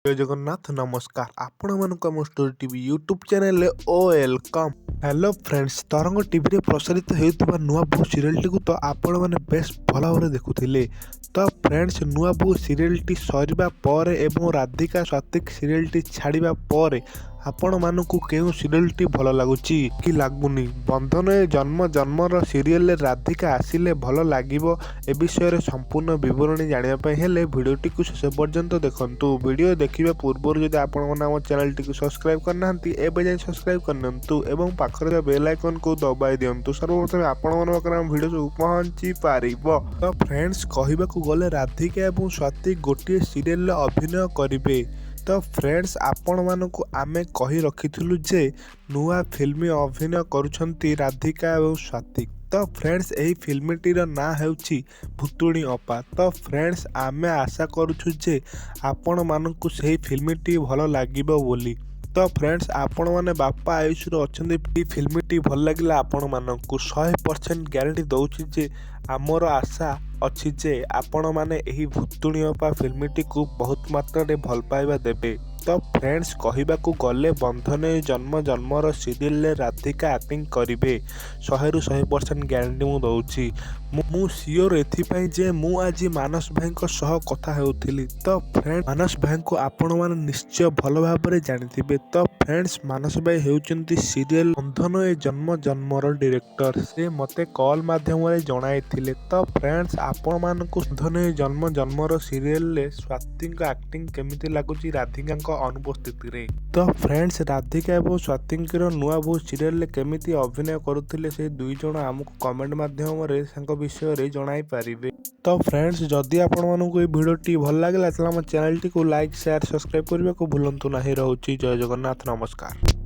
ଜୟ ଜଗନ୍ନାଥ, ନମସ୍କାର ଆପଣମାନଙ୍କୁ ଆମ ଷ୍ଟୋରି ଟିଭି ୟୁଟ୍ୟୁବ୍ ଚ୍ୟାନେଲରେ welcome. Hello friends, ତରଙ୍ଗ ଟିଭିରେ ପ୍ରସାରିତ ହେଉଥିବା ନୂଆ ବୋହୂ ସିରିଏଲଟିକୁ ତ ଆପଣମାନେ ବେଶ ଭଲ ଭାବରେ ଦେଖୁଥିଲେ। ତ ଫ୍ରେଣ୍ଡସ୍, ନୂଆ ବୋହୂ ସିରିଏଲଟି ସରିବା ପରେ ଏବଂ ରାଧିକା ସ୍ୱାତିକ ସିରିଏଲଟି ଛାଡ଼ିବା ପରେ ଆପଣମାନଙ୍କୁ କେଉଁ ସିରିଏଲଟି ଭଲ ଲାଗୁଛି କି ଲାଗୁନି, ବନ୍ଧନ ଏ ଜନ୍ମ ଜନ୍ମର ସିରିଏଲରେ ରାଧିକା ଆସିଲେ ଭଲ ଲାଗିବ, ଏ ବିଷୟରେ ସମ୍ପୂର୍ଣ୍ଣ ବିବରଣୀ ଜାଣିବା ପାଇଁ ହେଲେ ଭିଡ଼ିଓଟିକୁ ଶେଷ ପର୍ଯ୍ୟନ୍ତ ଦେଖନ୍ତୁ। ଭିଡ଼ିଓ ଦେଖିବା ପୂର୍ବରୁ ଯଦି ଆପଣମାନେ ଆମ ଚ୍ୟାନେଲଟିକୁ ସବସ୍କ୍ରାଇବ୍ କରିନାହାନ୍ତି, ଏବେ ଯାଇ ସବସ୍କ୍ରାଇବ୍ କରିନିଅନ୍ତୁ ଏବଂ ପାଖରେ ଥିବା ବେଲ୍ ଆଇକନ୍କୁ ଦବାଇ ଦିଅନ୍ତୁ। ସର୍ବପ୍ରଥମେ ଆପଣମାନଙ୍କ ପାଖରେ ଆମ ଭିଡ଼ିଓ ସବୁ ପହଞ୍ଚି ପାରିବ। ତ ଫ୍ରେଣ୍ଡସ୍, କହିବାକୁ ଗଲେ ରାଧିକା ଏବଂ ସ୍ୱାତି ଗୋଟିଏ ସିରିଏଲରେ ଅଭିନୟ କରିବେ। ତ ଫ୍ରେଣ୍ଡସ୍, ଆପଣମାନଙ୍କୁ ଆମେ କହି ରଖିଥିଲୁ ଯେ ନୂଆ ଫିଲ୍ମ ଅଭିନୟ କରୁଛନ୍ତି ରାଧିକା ଏବଂ ସ୍ୱାତି। ତ ଫ୍ରେଣ୍ଡସ୍, ଏହି ଫିଲ୍ମଟିର ନାଁ ହେଉଛି ଭୂତୁଣୀ ଅପା। ତ ଫ୍ରେଣ୍ଡସ୍, ଆମେ ଆଶା କରୁଛୁ ଯେ ଆପଣମାନଙ୍କୁ ସେହି ଫିଲ୍ମଟି ଭଲ ଲାଗିବ ବୋଲି। ତ ଫ୍ରେଣ୍ଡସ୍, ଆପଣମାନେ ବାପା ଆୟୁଷରୁ ଅଛନ୍ତି, ଏହି ଫିଲ୍ମଟି ଭଲ ଲାଗିଲା ଆପଣମାନଙ୍କୁ 100% ଗ୍ୟାରେଣ୍ଟି ଦେଉଛି ଯେ ଆମର ଆଶା ଅଛି ଯେ ଆପଣମାନେ ଏହି ଭୂତୁଣୀ ଅପା ଫିଲ୍ମଟିକୁ ବହୁତ ମାତ୍ରାରେ ଭଲ ପାଇବା ଦେବେ। ତ ଫ୍ରେଣ୍ଡସ୍, କହିବାକୁ ଗଲେ ବନ୍ଧନ ଏ ଜନ୍ମ ଜନ୍ମର ସିରିଏଲରେ ରାଧିକା ଆକ୍ଟିଂ କରିବେ, 100ରୁ 100% ଗ୍ୟାରେଣ୍ଟି ମୁଁ ଦେଉଛି। ମୁଁ ସିଓର ଏଥିପାଇଁ ଯେ ମୁଁ ଆଜି ମାନସ ଭାଇଙ୍କ ସହ କଥା ହେଉଥିଲି। ତ ଫ୍ରେଣ୍ଡ, ମାନସ ଭାଇଙ୍କୁ ଆପଣମାନେ ନିଶ୍ଚୟ ଭଲ ଭାବରେ ଜାଣିଥିବେ। ତ ଫ୍ରେଣ୍ଡସ୍, ମାନସ ଭାଇ ହେଉଛନ୍ତି ସିରିଏଲ ବନ୍ଧନ ଏ ଜନ୍ମ ଜନ୍ମର ଡିରେକ୍ଟର। ସେ ମୋତେ କଲ୍ ମାଧ୍ୟମରେ ଜଣାଇଥିଲେ। ତ ଫ୍ରେଣ୍ଡସ୍, ଆପଣମାନଙ୍କୁ ବନ୍ଧନ ଏ ଜନ୍ମ ଜନ୍ମର ସିରିଏଲରେ ସ୍ୱାତିଙ୍କ ଆକ୍ଟିଂ କେମିତି ଲାଗୁଛି ରାଧିକାଙ୍କ ଅନୁପସ୍ଥିତିରେ? ତ ଫ୍ରେଣ୍ଡସ୍, ରାଧିକା ଏବଂ ସ୍ୱାତିଙ୍କର ନୂଆ ବୋହୂ ସିରିଏଲରେ କେମିତି ଅଭିନୟ କରୁଥିଲେ ସେ ଦୁଇ ଜଣ, ଆମକୁ କମେଣ୍ଟ ମାଧ୍ୟମରେ ତାଙ୍କ ବିଷୟରେ ଜଣାଇ ପାରିବେ। ତ ଫ୍ରେଣ୍ଡସ୍, ଯଦି ଆପଣମାନଙ୍କୁ ଏହି ଭିଡ଼ିଓଟି ଭଲ ଲାଗିଲା, ତାହେଲେ ଆମ ଚ୍ୟାନେଲଟିକୁ ଲାଇକ୍, ସେୟାର, ସବସ୍କ୍ରାଇବ୍ କରିବାକୁ ଭୁଲନ୍ତୁ ନାହିଁ। ରହୁଛି, ଜୟ ଜଗନ୍ନାଥ, ନମସ୍କାର।